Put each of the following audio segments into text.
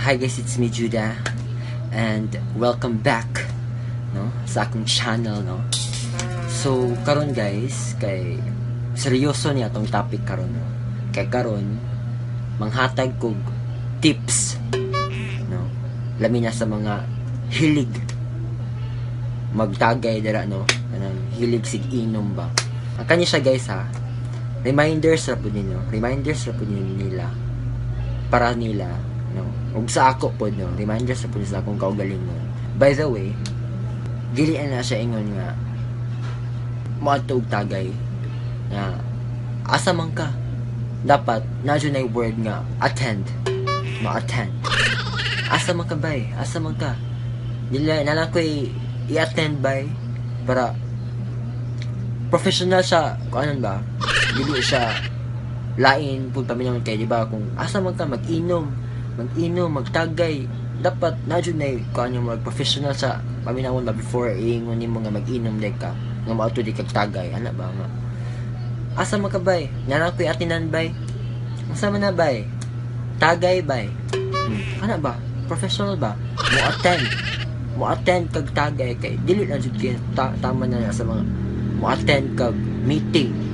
Hi guys, it's me, Judah, and welcome back, no, sa akong channel, no. So karon guys, kay seryoso niya atong topic karon, no. Kay karon manghatag kog tips, no. Lami na sa mga hilig magtagay dira, no. Kanang hilig sig inom ba. Ang kanya siya, guys, ha. Reminders ra pud ninyo. Reminders ra pud ninyo nila para nila, no, ug sa ako pod, no, reminders sa pud sa akong kaugalingon. By the way, dili na siya ingon nga moadto og tagay nga asa man ka, dapat na jud nay word nga attend, ma-attend. Asa man ka bay, asa man ka, dili na lang ko'y i-attend bay para professional siya kung ano ba. Dili siya lain pud paminawon kay di ba kung asa man ka mag-inom, mag-inom, magtagay, dapat na jud nay kuan yung mag professional sa paminawon ba before iingon nimo nga mag-inom day ka, nga moadto di kag tagay ana ba, nga asa man ka bay, naa ko'y atinan bay, asa man na bay, tagay bay, ana ba, professional ba, mo attend, mo attend kag tagay kay dili lang jud kay tama na sa mga mo attend kag meeting,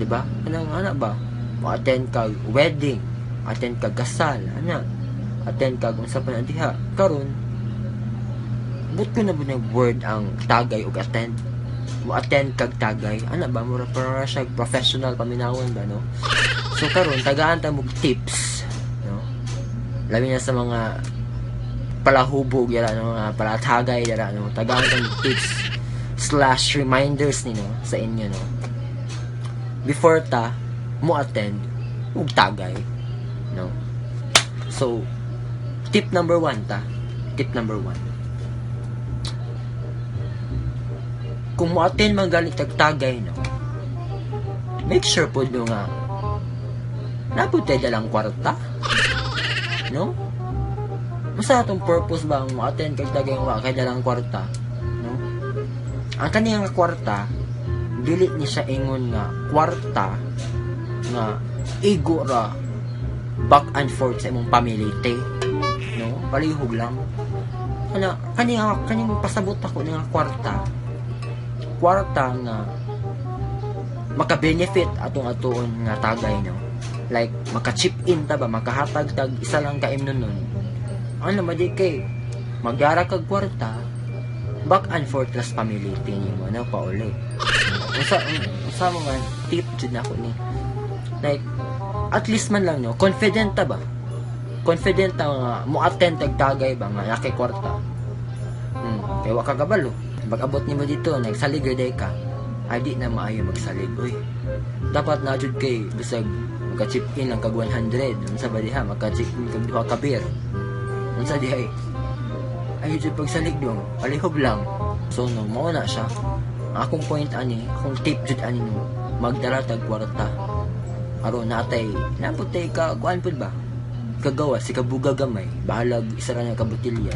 di ba? Anang ana ba? Mo attend kag wedding, attend kag kasal, ana. Attend kag unsa pa na diha. Karon, but ko na ba ng word ang tagay ug attend? Mo attend kag tagay, ana ba, mura para siya professional paminawon ba, no? So karon tagaan ta mo tips, no? Labi na sa mga palahubog yara, no, mga palatagay yara, no. Tagaan ta mo tips/reminders nino sa inyo, no, before ta mo attend ug tagay, no. So tip number 1 ta, tip number 1, kung mo attend man galit tag tagay, no, make sure pod no nga napud tay dalang kwarta, no. Masa atong purpose ba ang mo attend kag tagay wa kay dalang kwarta, no? Ang kaniyang kwarta, dili ni siya ingon nga kwarta nga igo ra back and forth sa imong pamilite, no. Palihog lang ana kani kaning pasabot ako nga kwarta, kwarta nga maka-benefit atong atuon nga tagay, no. Like maka-chip in ta ba, makahatag tag isa lang ka imnon nun, ano ba di kay magyara kag kwarta back and forth las pamilite nimo, no, pauli. Unsa unsa mo man tip jud nako ni, like at least man lang, no, confident ta ba, confident ta nga mo attend tag tagay ba nga nakay kwarta. Kay wa ka kabalo, pag abot nimo dito nagsalig ra day ka, ay di na maayo magsalig oy. Dapat na jud kay bisag maka chip in lang kag 100, unsa ba diha, maka chip in kag duha ka beer, unsa diha, ay jud pagsalig dong, palihog lang. So no, mao na siya. Akong point ani, akong tip jud ani, no, magdala tag kwarta aron natay naputay ka kuan pud ba, kagawa si kabuga gamay, bahalag isa ra ka botelya.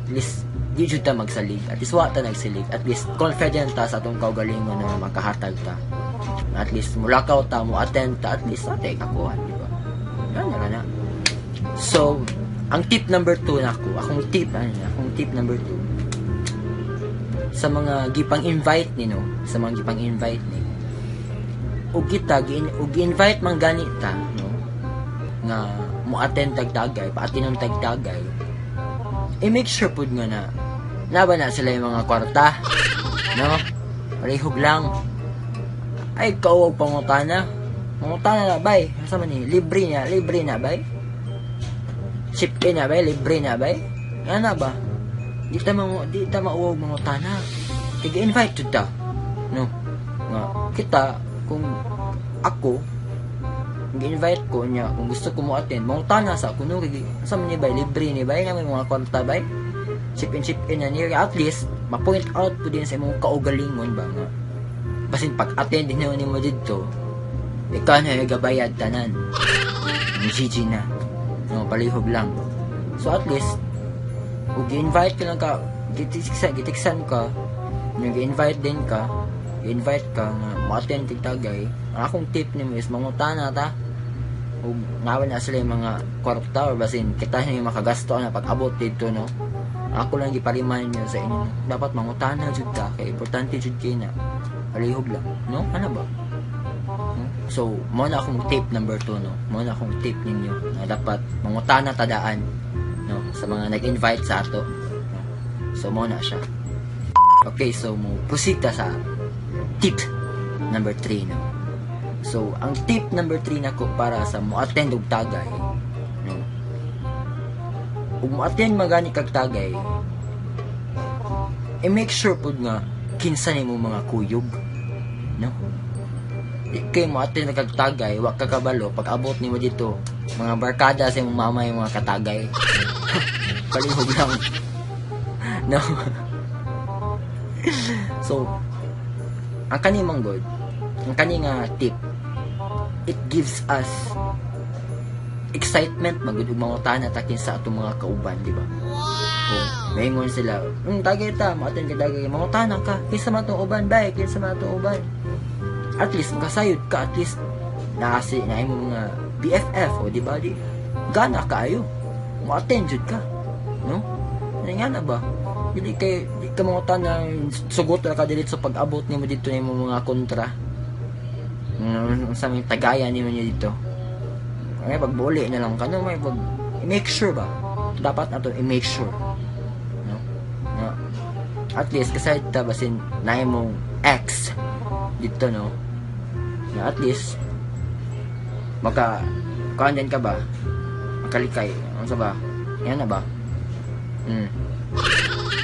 At least di jud ta magsalig, at least wa ta nagsalig, at least confident ta sa atong kaugalingon na makahatag ta, at least mulakaw ta, mo attend ta, at least atay kakuan, di ba? Yan na na. So ang tip number 2 nako, akong tip ano, akong tip number 2 sa mga gipang invite ni, no, sa mga gipang invite ni ug kita gi ug gi-invite man gani ta, no, nga mo attend tag tagay, paatinon tag tagay, i-make sure pud nga na naba na sila yung mga kwarta, no. Palihog lang ay kauwag pangutana, pangutana na bay, asa man ni, libre na, libre na bay, chip in na bay, libre na bay, nga na ba, di ta mo di ta mauwag mangutana kay gi-invite jud ta, no, nga kita kung ako gi-invite ko niya, kung gusto ko mo attend, mangutana sa ako, no, kay asa man ni bay, libre ni bay, na may mga kwarta bay, chip in na niya, at least ma-point out po din sa imong kaugalingon ba nga basin pag-attend din nimo didto, ikaw na gabayad tanan, GG na, no, palihog lang. So at least ug gi-invite ka lang ka, gitiksan, gitiksan ka, gi-invite din ka, gi-invite ka nga mo-attend kag tagay, ang akong tip nimo is mangutana ta. Ug nawa na sila yung mga kwarta or basin kita yung makagasto na pag-abot dito, no. Ako lang gipariman niyo sa inyo, no? Dapat mangutana jud ta kay importante jud kay na. Palihog lang, no? Ano ba? No? So, mo na akong tip number 2, no. Mo na akong tip ninyo na dapat mangutana tadaan, no, sa mga nag-invite sa ato. No? So, mo na siya. Okay, so mo proceed ta sa tip number 3, no. So, ang tip number 3 nako para sa mo attend og tagay, no. Ug mo attend magani kag tagay, i-make sure pud nga kinsa nimo mga kuyog, no. Di kay mo attend kag tagay, wa ka kabalo pag abot nimo dito, mga barkada sa imong mama yung mga katagay. Palihog lang. No. So, ang kani man god, ang kani nga tip, it gives us excitement magud ug mangutana ta kinsa atong mga kauban, di ba? Kung maingon sila, tagay ta, mo-attend ka tagay, mangutana ka, kinsa man atong uban, bay, kinsa man atong uban. At least makasayod ka, at least naasi na imong mga BFF, o di ba, di gana kaayo. Mo-attend jud ka, no? Ano nga na ba? Dili kay di ka mangutana, sugot ra ka dili sa pag-abot nimo dito nimo mga kontra. Sa may tagayan nimo niya dito. Ay pagbuli na lang ka, no, may pag i-make sure ba? Dapat nato i-make sure. No? Na at least kasi ta basin na imong ex dito, no. Na at least maka kuan ka ba? Makalikay. Ano sa ba? Yan na ba?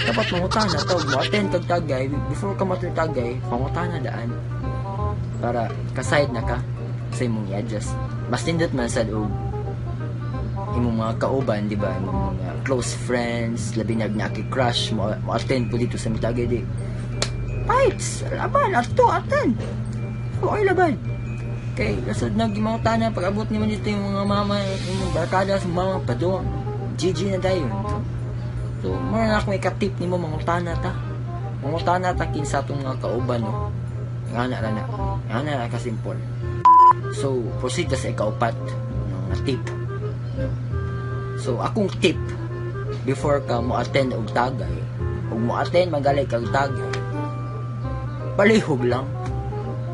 Dapat mangutana to, mo attend kag tagay before ka mo tagay, pangutana daan para kasayod na ka sa imong i-adjust. Mas nindot man sad og imong mga kauban, di ba? Imong mga close friends, labi na naki crush mo, mo attend po dito sa mitagay di. Fights, laban, ato attend. Okay laban. Kay lasod na gimangutana pag abot nimo dito yung mga mama, yung barkada sa mama padung. GG na dayon. So, mao na akong ika-tip nimo, mangutana ta. Mangutana ta kinsa atong mga kauban, no. Nga na ra na. Nga na ra ka simple. So, proceed ta sa ikaupat, no, nga tip. No. So, akong tip before ka mo attend og tagay, ug mo attend magali kag tagay, palihog lang.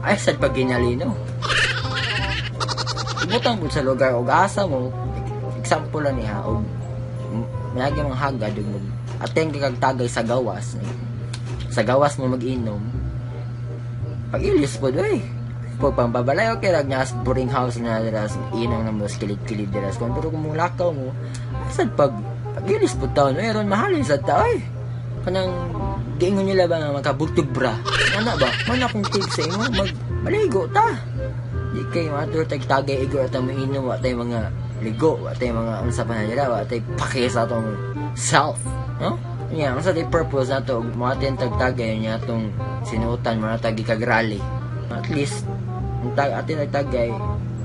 Ay sad pag ginalino. Ibutang po sa lugar og asa mo, example lang niya, og managi mga hagad, ug mag attend ka kag tagay sa gawas, sa gawas mo mag-inom, pag ilis po, doy. Po pambabalay, okay lang niya, boarding house na dira, inang na mo, kilid-kilid dira. Pero kung mulakaw mo, asad pag ilis po taon, meron mahalin sa tao, ay. Kanang, giingon nila ba nga makabugtog bra? Ana ba? Man akong tip sa imo, maligo ta. Di kay matur tag tagay igor at mo inom, wa tay mga ligo, wa tay mga unsa pa na nila, wa tay pake sa atong self, no? Nya, unsa tay purpose nato og mo attend tag tagay nya atong sinutan mo na tag kag rally? At least ang tag atin ay tagay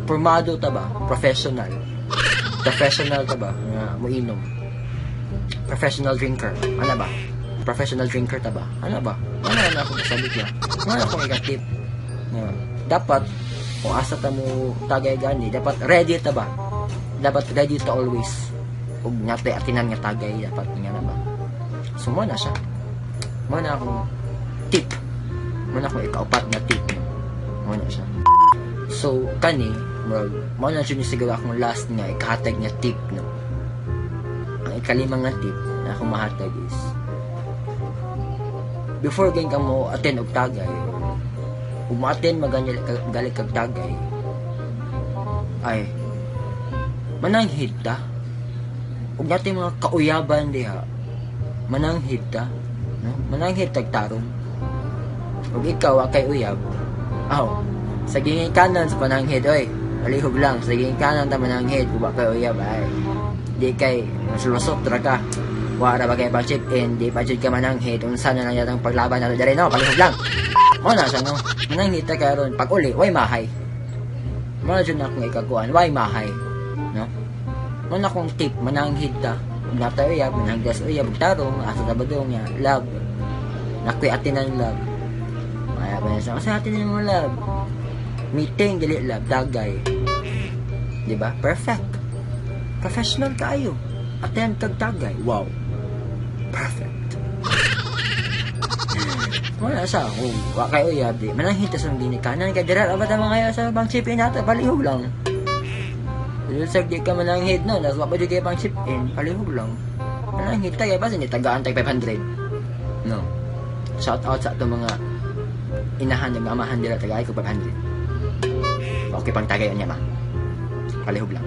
pormado ta ba? Professional. Professional ta ba nga mo inom? Professional drinker. Ano ba? Professional drinker ta ba? Ano ba? Ano na ako kasabit niya? Ano akong ika-tip? Nga, dapat kung asa ta mo tagay gani, dapat ready ta ba? Dapat ready ta always. Ug natay atinan nga tagay dapat nga na ba? So mo na siya. Mo na akong tip. Mo na akong ikaupat nga tip. Mo na siya. So kani murag mo na jud ni siguro akong last nga ikahatag nga tip, no. Ang ikalima nga tip na akong mahatag is before gain ka mo attend og tagay ug mo attend magani gali kag tagay, ay mananghid ta ug natin mga kauyaban diha, mananghid ta, no, mananghid tag tarong. Ug ikaw wa kay uyab, aw sa gingikanan sa pananghid, oy, palihog lang, sa gingikanan ta mananghid ug wa kay uyab, ay di kay lusot ra ka, wa ra ba kay pa chip in, di pa jud ka mananghid, unsa na lang yatang paglaban nato diri, no? Palihog lang, mo na siya, no. Mananghid ta karon, pag uli way mahay. Mo na jud na akong ikakuan, way mahay, no. Mo na akong tip, mananghid ta. Ug natay uyab, mananghid sa uyab ug tarong, asa ta ba dong nga love, nakuy atinan love. Maya ba siya kasi atinan mo love, meeting dili love, tagay. Di ba? Perfect. Professional kaayo. Attend kag tagay. Wow. Perfect. Wala sa kung wa kay uyab di mananghid ta sa ginikanan kay dira ra ba ta mga sa pang chip in nato, palihog lang. Sa di ka mananghid, no, nas wa pa jud kay pang chip in, palihog lang. Mananghid ta kay basin tagaan tag 500. No. Shout out sa atong mga inahan ng amahan dira, tagay ko 500. Okay pang tagay niya ma. Palihog lang.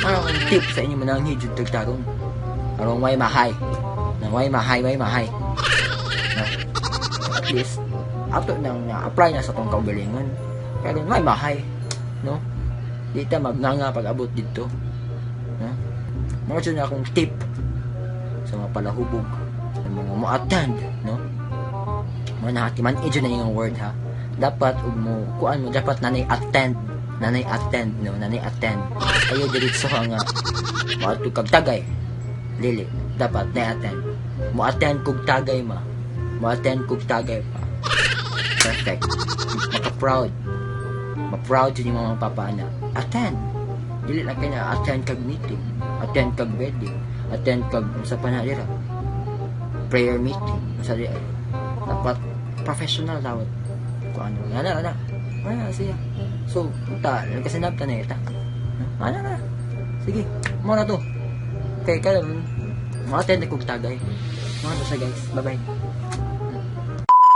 Ano ang tip sa inyo, mananghid jud tag tarong. Aron way mahay. Nang way mahay, way mahay. No? At least ato nang na-apply na sa atong kaugalingon. Pero may mahay, no? Di ta magnganga pag abot didto. No? Mao jud na akong tip sa mga palahubog, sa mga mo-attend, no? Mo na man jud na yung word ha. Dapat ug mo kuan mo, dapat nanay attend, nanay attend, no, nanay attend. Ayo diretso ka nga moadto kag tagay. Lili, dapat na attend. Mo attend kog tagay ma. Mo attend kog tagay pa. Perfect. Maka-proud. Ma-proud yun yung mga papa na attend. Dili lang kay na attend kag meeting, attend kag wedding, attend kag sa panadira. Prayer meeting, sa di ay. Dapat professional dapat. Kung ano, ana ana. Ana siya. So, ta, kasi nabta na ita. Ana na. Sige, mo na to. Kay karon mo attend kog tagay. Mo na to siya, guys. Bye-bye.